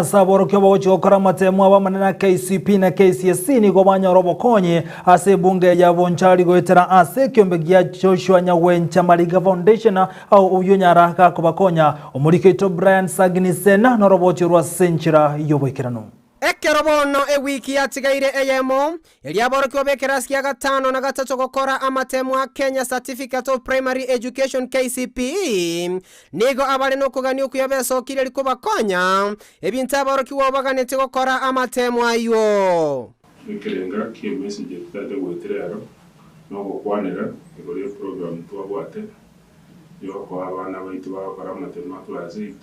Ase aborokigwa bagochia gokora amatemo abo amanene a KCPE na KCSE nigo banyora obokonyi ase ebunge ya Bonchari goetera ase ekiombe gia Joshua Nyagwencha Mariga Foundation ao oyio onyara gakobakonya. Omoriki oito Brian Sagini Sena noroboti orwo ase enchera y'oboikeranu. Ekero bono ewiki yatigaire eyemo, erio aborokigwa b'ekerasi gia gatano na gatato gokora amatemo a Kenya Certificate of Primary Education, KCPE, nigo abare nokogania okuya besokirie ri kobakonya ebinto aborokigwa abwo baganetie gokora amatemo ayio. Ekerenga ki'emessage totagete goetera ero nogokwanera igoro y'eprogram twabwate yokoa abana baito bagokora amatemo a class eight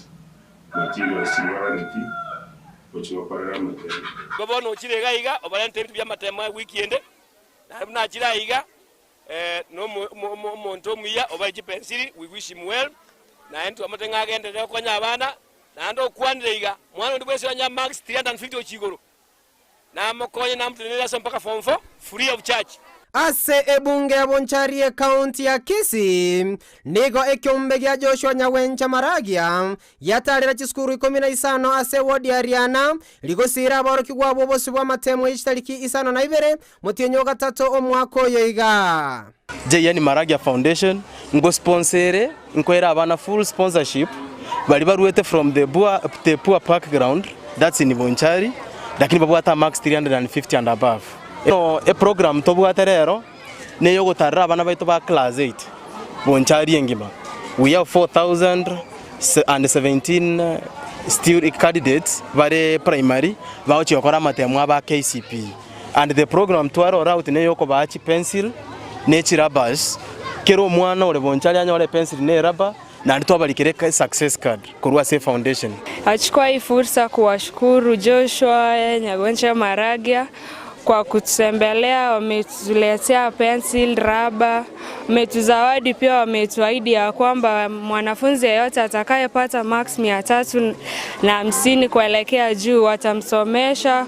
materials chiria baganeti gochia gokorera amatemo. Igo bono ochire iga iga, obarente ebinto bi'amatemo ewiki ende, naende buna achire aiga, na omonto omuya obae chipensili, we wish him well, naende twamanyete ng'a agenderere gokonya abana, naende okwanire iga, mwana onde bwensi oranyore marks 350 gochia igoro, Namokonye namotenenere ase mpaka form four free of charge. Ase ebunge ya Bonchari ekaunti ya Kisii, nigo ekeombe gia Joshua Nyagwencha Maragia giatarera chisukuru ikomi na isano ase ewodi ya Riana, rigosiira aborokigwa abwo obosio bw'amatemo ye chitariki isano na ibere motienyi o gatato omwaka oyo iga. JN Maragia Foundation ngosponsere nkoere abana full sponsorship baria baruete from the poor, the poor background that's in Bonchari lakini babwate amarks 350 and above. Bono eprogram tobwate rero neyogotarera abana baito ba class 8 Bonchari engima. We have 4017 stu candidates bare primary bagochia gokora amatemo abo a KCPE. And the program twarora out neyokobaa chipencil ne chirubbers, kera omwana ore bonchari anyore epencil ne erubber, naende twabarikera eka success card korwa ase efoundation. Nachukua hii fursa kuwashukuru Joshua Nyagwencha Maragia kwa kututembelea, wametuletea pencil, raba, wametuzawadi pia, wametuahidi ya kwamba mwanafunzi yeyote atakayepata marks 350 kuelekea juu watamsomesha.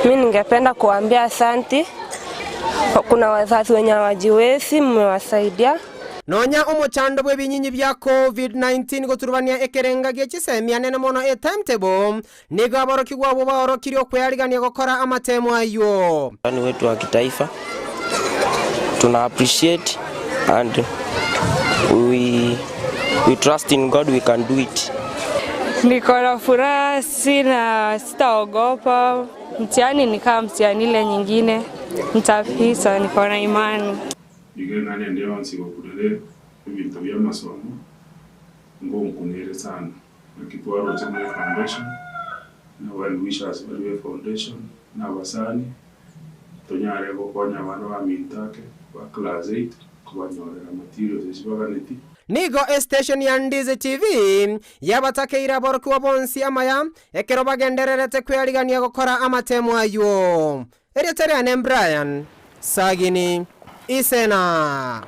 Mi ningependa kuambia asanti. Kuna wazazi wenye hawajiwezi, mmewasaidia. Nonya omochando bw'ebinyinyi bia Covid-19 goturubania ekerenga gie chisemi nene mono etimetable, nigo aborokigwa abwo baorokirie okwearigania gokora amatemo ayio. Wetu wa kitaifa tuna appreciate and we, we trust in God we can do it. Niko na furaha, sina sitaogopa. Mtihani ni kama mtihani ile nyingine, nitapita, niko na imani. Igo eng'ana ende yonsi gokurera ebinto bi'amasomo, ngonkunere sana. Naki twaroche buna efoundation, na well wishers baria be foundation, na abasani, tonyare gokonya abana baminto ake ba class eight, kobanyorera materials echi baganeti. Nigo estation ya Ndizi TV yabatakeire aborokigwa bonsi amaya ekero bagendererete kwearigania gokora amatemo ayio. Erieta riane Brian Sagini Isena.